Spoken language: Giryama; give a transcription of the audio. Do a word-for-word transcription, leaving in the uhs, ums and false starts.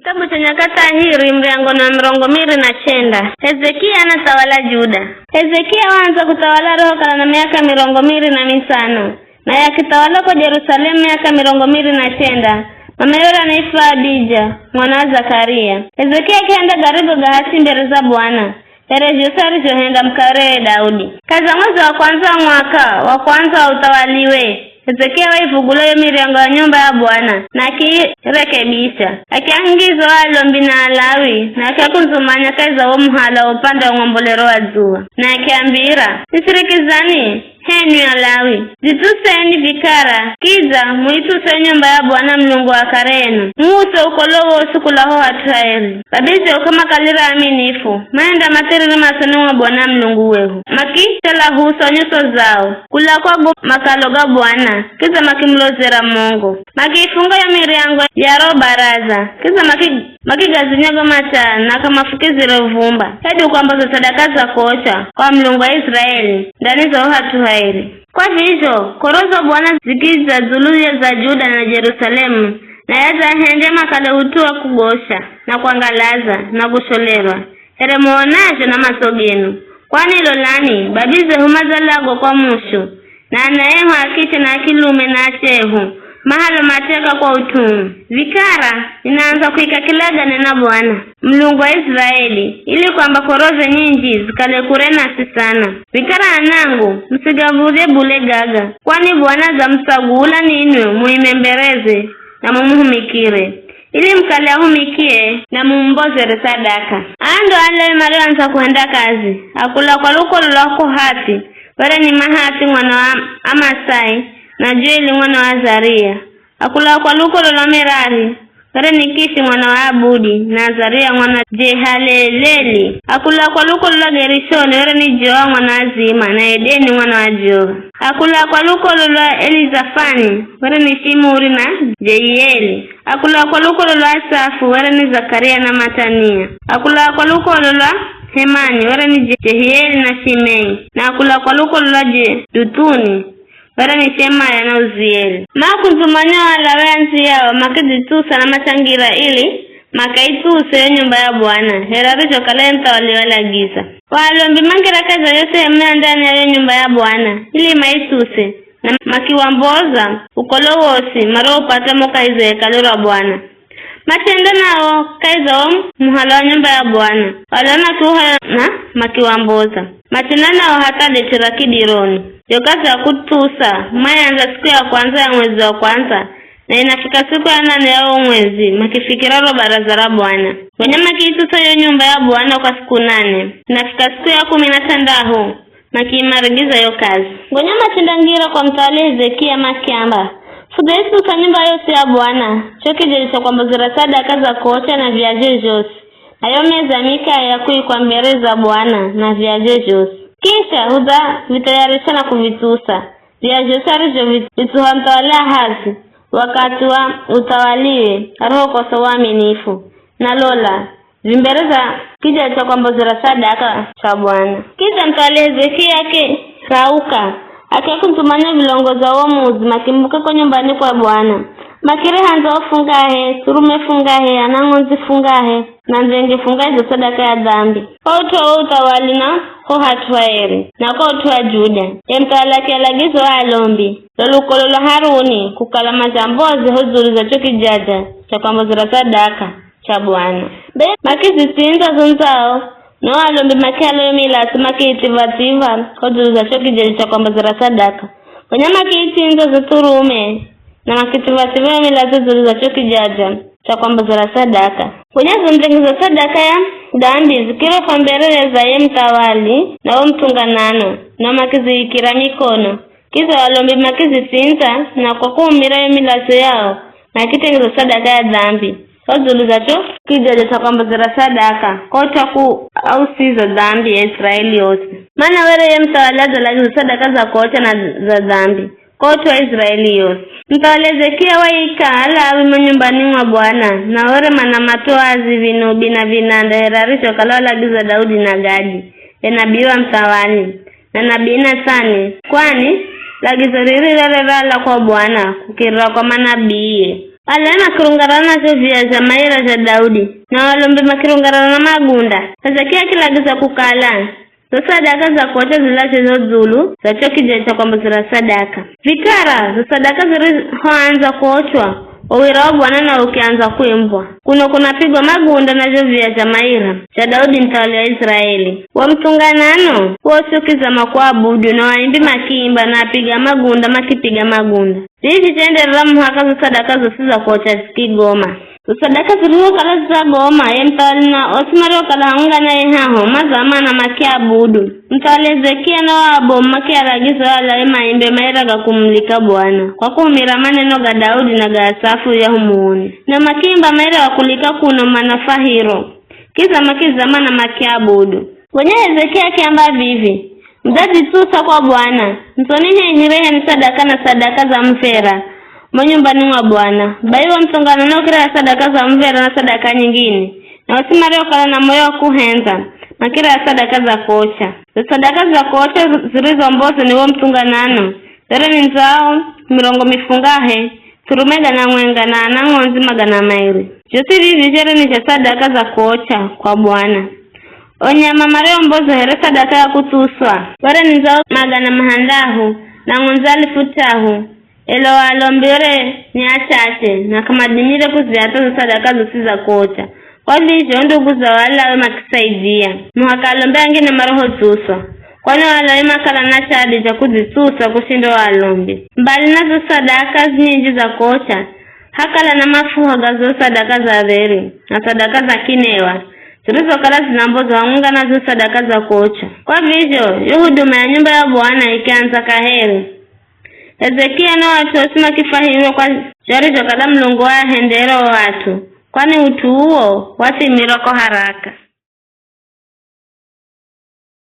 Kitabu cha Nyakati Ahiri, muryango na mirongo miri na chenda. Hezekia anathawala Juda. Hezekia waandza kuthawala arihokala na miaka mirongo miri na mitsano, naye akithawala ko Jerusalemu miaka mirongo miri na chenda. Mamaye were anaifwa Abija, mwana wa Zakaria. Hezekia akihenda garigo ga haki mbere za Bwana, here zhosi arizhohenda mukarewe Daudi. Kahi za mwezi wa kwandza wa mwaka wa kwandza wa uthawaliwe, Hezekia waivugula yo miryango ya nyumba ya Bwana, na akiirekebisha. Akiahingiza o alombi na Alawi, na akiakundzumanya kahi za wo muhala wa upande wa ng'ombolero wa dzuwa, na akiambira, "Nisirikizani, h'enwi Alawi, dzitsuseni vikara, kidza muitsuse nyumba ya Bwana Mulungu wa akare enu, muuse ukolo wosi kula ho hat'u haeri." Babize uka makalira aaminifu, maenda mathiriri masoni mwa Bwana Mulungu wehu. Makichala husa nyuso zao kula kwa go makalo ga Bwana, kidza makimulozera mongo. Makiifunga yo miryango ya ro baraza, kidza maki-, makigazinya go mataa na k'amafukizire uvumba, hedu kwamboza sadaka za kocha kwa Mulungu wa Israeli ndani za uhat'u hairi. Kwa vizho, k'oro za Bwana zikidza dzulu ya za Juda na Jerusalemu, na yadzahendya makale ut'u wa kugosha na kwangalaza na kusholerwa, here muonazho na matso genu. Kwani lolani, babizehu madzalagwa kwa mushu, na anaehu a kiche na a kilume na achehu, mahalwa mateka kwa ut'u uu. Vikara, ninaandza kuika kilagane na Bwana, Mulungu wa Israeli, ili kwamba k'oro ze nyinji zikale kure nasi sana. Vikara anangu, musigav̱udhye bule gaga, kwani Bwana adzamutsagula ninwi muime mbereze na mumuhumikire, ili mukale ahumikie na mumumbozere sadaka. Aa ndo Alawi marioandza kuhenda kazi, akula kwa lukolo lwa Kohathi, were ni Mahathi mwana wa Amasai, na Joeli mwana wa Azaria. Akula kwa lukolo lwa Merari, were ni Kishi mwana wa Abudi, na Azaria mwana wa Jehaleleli. Akula kwa lukolo lwa Gerishoni, were ni Joa mwana wa Zima, na Edeni mwana wa Joa. Akula kwa lukolo lwa Elizafani, were ni Shimuri na Jehieli. Akula kwa lukolo lwa Asafu, were ni Zakaria na Matania. Akula kwa lukolo lwa Hemani, were ni Je-, Jehieli na Shimei. Na akula kwa lukolo lwa Jeduthuni, were ni Shemaya na Uzieli. Makundzumanya o Alawi andziyao makidzitsusa na machangira ili makaitsuse yo nyumba ya Bwana, here arizhokala ye muthawali walagiza. O alombi mangira kahi za yo sehemu ya ndani ya yo nyumba ya Bwana, ili maitsuse, na makiwamboza ukolo wosi marioupata mo kahi za hekalu ra Bwana. Machenda nao kahi za wo muhala wa nyumba ya Bwana, waliona kiuha na makiwamboza. Machenda nao hatha deche ra Kidironi. Yo kazi ya kutsusa, maiandza siku ya kwandza ya mwezi wa kwandza, na inafika siku ya nane ya wo mwezi, makifikira ro baraza ra Bwana. Gonya makiitsusa yo nyumba ya Bwana kwa siku nane. Inafika siku ya kumi na shandahu, makiimarigiza yo kazi. Gonya machendangira kwa muthawali Hezekia makiamba, "Fudzaitsusa nyumba yosi ya Bwana, cho kijeri cha kwambozera sadaka za kocha na viazho zhosi, na yo meza mikaye ya kuikwa mbere za Bwana na viazho zhosi. Kisha hudzavithayarisha na kuvitsusa, viazho zhosi arizhovitsuha muthawali Ahazi wakathi wa uthawaliwe, arihokosa uaminifu. Na lola, vi mbere za kijeri cha kwambozera sadaka cha Bwana." Kidza muthawali Hezekia akirauka, akiakundzumanya vilongozi wa wo mudzi, makimbuka ko nyumbani kwa Bwana. Makirihandza o fungahe, surume fungahe, ana ng'ondzi fungahe, na ndzenge fungahe za sadaka ya dhambi, kwa ut'u wa wo uthawali na ho hat'u haeri, na kwa ut'u wa Juda. Ye muthawali akialagiza o alombi, lo lukolo lwa Haruni, kukala mazhamboze ho dzulu za cho kijaja cha kwambozera sadaka cha Bwana. Be makizitsindza zo ndzao, na o alombi makihala yo milatso makiitsivwa-tsivwa ho dzulu za cho kijeri cha kwambozera sadaka. Gonya makiitsindza zo thurume, na makitsivwa-tsivwa yo milatso dzulu za cho kijaja cha kwambozera sadaka. Gonya zo ndzenge za sadaka ya dhambi zikirehwa mbere za ye muthawali na wo muthunganano, na makiziikira mikono. Kidza o alombi makizitsindza, na kwa kuumira yo milatso yao, makitengeza sadaka ya dhambi ho dzulu za cho kijaja cha kwambozera sadaka, kot'a kuausiza dhambi ya Israeli yosi. Mana were ye muthawali adzalagiza sadaka za kocha na za dhambi, kot'a Israeli yosi. Muthawali Hezekia waika Alawi mo nyumbani mwa Bwana, na were mana matoazi, vinubi na vinanda, here arizhokala walagiza Daudi na Gadi, ye nabii wa muthawali, na nabii Nathani, kwani lagizo riri rere rala kwa Bwana kukirira kwa manabiie. Alawi makirungarana na zho viya zha maira zha Daudi, na walombi makirungarana na magunda. Hezekia akilagiza kukala zo sadaka za kuocha zilazhwe zo dzulu za cho kija cha kwambozera sadaka. Vikara zo sadaka zirihoandza kuochwa, uwira wa Bwana na ukiandza kuimbwa. Kuno kunapigwa magunda na zho viya zha maira zha Daudi muthawali wa Israeli. Wo muthunganano wosi ukizama kuabudu, na waimbi makiimba, na apiga magunda makipiga magunda. Vivi vichienderera muhaka zo sadaka zosi za kuocha zikigoma. Zo sadaka zirizokala zizagoma, ye muthawali na osi mariokala hamwenga naye haho mazamana makiabudu. Muthawali Hezekia na o abomu makiaragiza o Alawi maimbe maira ga kumulika Bwana, kwa kuhumira maneno ga Daudi na ga Asafu ya humuuni. Na makiimba maira ga kulika kuno manafahiro, kizama kizama na makiabudu. Gonya Hezekia akiamba vivi, Mudzadzitsusa kwa Bwana, ndzoni henyu reheni sadaka na sadaka za muv̱era mo nyumbani mwa Bwana. Bai wo muthunganano ukireha sadaka za muv̱era na sadaka nyingine, na osi mariokala na moyo wa kuhendza, makireha sadaka za kuocha. Zo sadaka za kuocha zirizomboza ni wo muthunganano, were ni ndzao mirongo mifungahe, thurume gana mwenga na ana ng'ondzi magana mairi. Zhosi vivi zere ni zha sadaka za kuocha kwa Bwana. O nyama mariomboza here sadaka ya kutsuswa, were ni ndzao magana mahandahu, na ng'ondzi alifu t'ahu, ela o alombi were ni achache, na k'amadimire kuziatha zo sadaka zosi za kuocha. Kwa vizho, o ndugu za o Alawi makisaidia, muhaka alombi angine marohotsuswa, kwani o Alawi makala na chadi cha kudzitsusa kushinda o alombi. Mbali na zo sadaka nyinji za kuocha, hakala na mafuha ga zo sadaka za dheri, na sadaka za kinewa, zirizokala zinambozwa hamwenga na zo sadaka za kuocha. Kwa vizho, yo huduma ya nyumba ya Bwana ikiandza kaheri. Hezekia na o at'u osi makifwahirwa kwa zho arizhokala Mulungu waahendera o at'u, kwani ut'u uwo wathimirwa ko haraka.